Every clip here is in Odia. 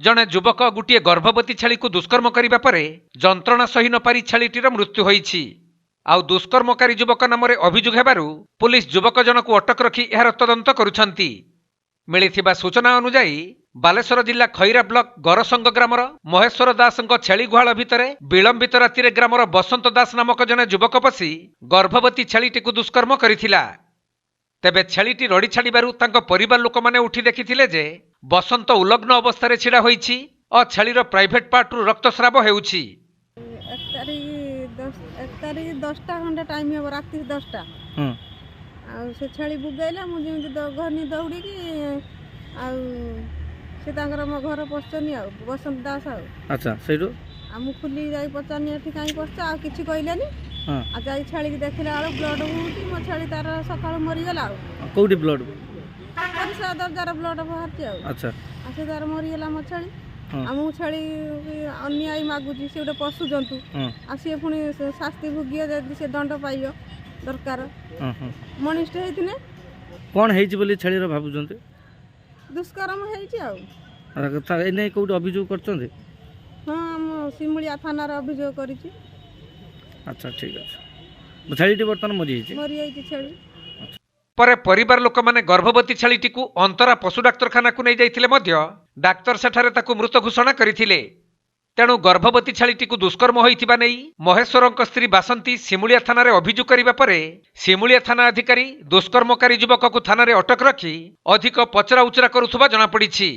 ଜଣେ ଯୁବକ ଗୋଟିଏ ଗର୍ଭବତୀ ଛେଳିକୁ ଦୁଷ୍କର୍ମ କରିବା ପରେ ଯନ୍ତ୍ରଣା ସହି ନପାରି ଛେଳିଟିର ମୃତ୍ୟୁ ହୋଇଛି। ଆଉ ଦୁଷ୍କର୍ମକାରୀ ଯୁବକ ନାମରେ ଅଭିଯୋଗ ହେବାରୁ ପୁଲିସ ଯୁବକ ଜଣକୁ ଅଟକ ରଖି ଏହାର ତଦନ୍ତ କରୁଛନ୍ତି। ମିଳିଥିବା ସୂଚନା ଅନୁଯାୟୀ, ବାଲେଶ୍ୱର ଜିଲ୍ଲା ଖଇରା ବ୍ଲକ ଗରସଙ୍ଗ ଗ୍ରାମର ମହେଶ୍ୱର ଦାସଙ୍କ ଛେଳି ଗୁହାଳ ଭିତରେ ବିଳମ୍ବିତ ରାତିରେ ଗ୍ରାମର ବସନ୍ତ ଦାସ ନାମକ ଜଣେ ଯୁବକ ପଶି ଗର୍ଭବତୀ ଛେଳିଟିକୁ ଦୁଷ୍କର୍ମ କରିଥିଲା। ତେବେ ଛେଳିଟି ରଡ଼ି ଛାଡ଼ିବାରୁ ତାଙ୍କ ପରିବାର ଲୋକମାନେ ଉଠି ଦେଖିଥିଲେ ଯେ ବସନ୍ତ ଉଲଗ୍ନ ଅବସ୍ଥାରେ ଛିଡ଼ା ହୋଇଛି ଓ ଛେଳିର ପ୍ରାଇଭେଟ ପାର୍ଟରୁ ରକ୍ତସ୍ରାବ ହେଉଛି। 1 ତାରିଖ 10, 1 ତାରିଖ 10ଟା ଖଣ୍ଡେ ଟାଇମ୍ ହେବ, ରାତି 10ଟା। ଆଉ ସେ ଛେଳି ବୁଗେଇଲା। ମୁଁ ଯେମିତି ଘନି ଦୌଡ଼ିକି, ଆଉ ସେ ତାଙ୍କର ମୋ ଘର ପଶୁଛନ୍ତି, ଆଉ ବସନ୍ତ ଦାସ ଆଉ। ସେଇଠୁ? ଆଉ ମୁଁ ଖୋଲିକି ଯାଇ ପଚାରିନି, ଏଠି କାହିଁ ପଶୁଛ? ଆଉ କିଛି କହିଲେନି। ଆଉ ଯାଇ ଛେଳିକି ଦେଖିଲା ବେଳକୁ ବ୍ଲଡ଼ ହେଉଛି। ମୋ ଛେଳି ତାର ସକାଳୁ ମରିଗଲା ଆଉ। କୋଉଠି ବ୍ଲଡ୍? ପରିସ୍ରା ଦରଜାର ବ୍ଲଡ଼ ବାହାରିଛି ଆଉ। ଆଉ ସେ ତାର ମରିଗଲା ମୋ ଛେଳି। ଆଉ ମୁଁ ଛେଳି ଅନ୍ୟାୟ ମାଗୁଛି। ସେ ଗୋଟେ ପଶୁ ଜନ୍ତୁ। ଆଉ ସିଏ ପୁଣି ସେ ଶାସ୍ତି ଭୋଗିବ, ଯଦି ସେ ଦଣ୍ଡ ପାଇବ ଦରକାର। ହଁ ହଁ ମଣିଷଟେ ହେଇଥିଲେ। କ'ଣ ହେଇଛି ବୋଲି ଛେଳିର ଭାବୁଛନ୍ତି? ଦୁଷ୍କର୍ମ ହେଇଛି ଆଉ। ଏ ନେଇ କୋଉଠି ଅଭିଯୋଗ କରିଛନ୍ତି? ହଁ, ମୁଁ ସିମୁଳିଆ ଥାନାରେ ଅଭିଯୋଗ କରିଛି। ଆଚ୍ଛା, ଠିକ୍ ଅଛି। ଛେଳିଟି ବର୍ତ୍ତମାନ ମରିଯାଇଛି? ମରିଯାଇଛି ଛେଳି। ପରେ ପରିବାର ଲୋକମାନେ ଗର୍ଭବତୀ ଛେଳିଟିକୁ ଅନ୍ତରା ପଶୁ ଡାକ୍ତରଖାନାକୁ ନେଇଯାଇଥିଲେ ମଧ୍ୟ ଡାକ୍ତର ସେଠାରେ ତାକୁ ମୃତ ଘୋଷଣା କରିଥିଲେ। ତେଣୁ ଗର୍ଭବତୀ ଛେଳିଟିକୁ ଦୁଷ୍କର୍ମ ହୋଇଥିବା ନେଇ ମହେଶ୍ୱରଙ୍କ ସ୍ତ୍ରୀ ବାସନ୍ତୀ ସିମୁଳିଆ ଥାନାରେ ଅଭିଯୋଗ କରିବା ପରେ ସିମୁଳିଆ ଥାନା ଅଧିକାରୀ ଦୁଷ୍କର୍ମକାରୀ ଯୁବକକୁ ଥାନାରେ ଅଟକ ରଖି ଅଧିକ ପଚରା ଉଚରା କରୁଥିବା ଜଣାପଡ଼ିଛି।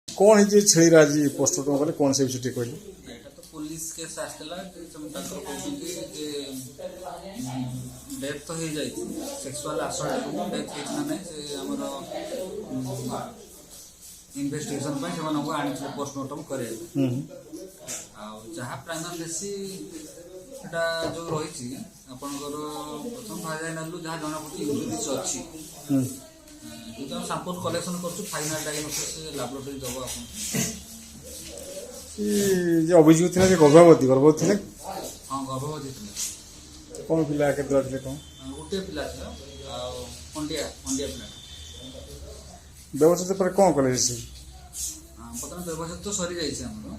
କ'ଣ ହେଇଛି ଛେଳିର? ଆଜି ପୋଷ୍ଟମର୍ଟମ କଲେ, କ'ଣ ସେ ବିଷୟ ଟିକେ କହିଲେ। ଏଇଟା ତ ପୋଲିସ କେସ୍ ଆସିଥିଲା ଯେ ସେମାନେ ତାଙ୍କର କହୁଛନ୍ତି ଯେ ଡେଥ୍ ତ ହେଇଯାଇଛି, ସେକ୍ସୁଆଲ ଆସଲ୍ଟ ଡେଥ୍ ହେଇଛି ନା ନାହିଁ, ସେ ଆମର ଇନଭେଷ୍ଟିଗେସନ ପାଇଁ ସେମାନଙ୍କୁ ଆଣିଥିଲେ ପୋଷ୍ଟମର୍ଟମ କରିବାକୁ। ଆଉ ଯାହା ପ୍ରାଇମା ଫେସି ସେଟା ଯୋଉ ରହିଛି ଆପଣଙ୍କର, ପ୍ରଥମ ଭାଜାଇନାଲରୁ ଯାହା ଜଣାପଡ଼ୁଛି ଇଞ୍ଜୁରିଜ୍ ଅଛି। ଯେହେତୁ ଆମେ ସାମ୍ପଲ୍ କଲେକ୍ସନ କରୁଛୁ, ଫାଇନାଲ ଡାଇଗ୍ନୋସିସ୍ ଲାବୋରେଟୋରୀ ଦେବ ଆପଣଙ୍କୁ। ସେ ଯେ ଅଭିଯୋଗ ଥିଲା ଯେ ଗର୍ଭବତୀ ଗର୍ଭବତୀ ଥିଲେ? ହଁ, ଗର୍ଭବତୀ ଥିଲା। କ'ଣ ପିଲା, କେତେଟା ଥିଲେ, କ'ଣ? ଗୋଟିଏ ପିଲା ଥିଲା, ଆଉ ଖଣ୍ଡିଆ ଖଣ୍ଡିଆ ପିଲାଟା। ବ୍ୟବଚ୍ଛେଦ ପରେ କ'ଣ କଲେ ସେ? ହଁ, ବର୍ତ୍ତମାନ ବ୍ୟବଚ୍ଛେଦ ତ ସରିଯାଇଛି ଆମର।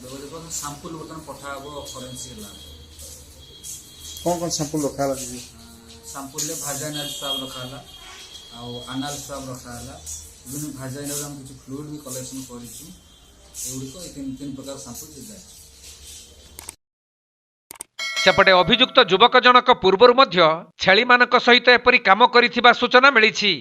ବ୍ୟବଚ୍ଛେଦ ପରେ ସାମ୍ପୁଲ ବର୍ତ୍ତମାନ ପଠା ହବ ଫରେନ୍ସିକ୍ ଲ୍ୟାବ୍। କ'ଣ କ'ଣ ସାମ୍ପୁଲ ରଖା ହେଲା ସେଠି? ସାମ୍ପୁଲରେ ଭାଜାଇନାଲ ସ୍ୱାବ୍ ରଖା ହେଲା ଆଉ ଆନାଲ ସ୍ୱାବ୍ ରଖା ହେଲା। ବିଭିନ୍ନ ଭାଜାଇନାଲ ଆମେ କିଛି ଫ୍ଲୁଇଡ୍ ବି କଲେକ୍ସନ୍ କରିଛୁ। ଏଗୁଡ଼ିକ ଏଇ ତିନି ତିନି ପ୍ରକାର ସାମ୍ପୁଲ ସେ ଯାଇଛି। ସେପଟେ ଅଭିଯୁକ୍ତ ଯୁବକ ଜଣକ ପୂର୍ବରୁ ମଧ୍ୟ ଛେଳିମାନଙ୍କ ସହିତ ଏପରି କାମ କରିଥିବା ସୂଚନା ମିଳିଛି।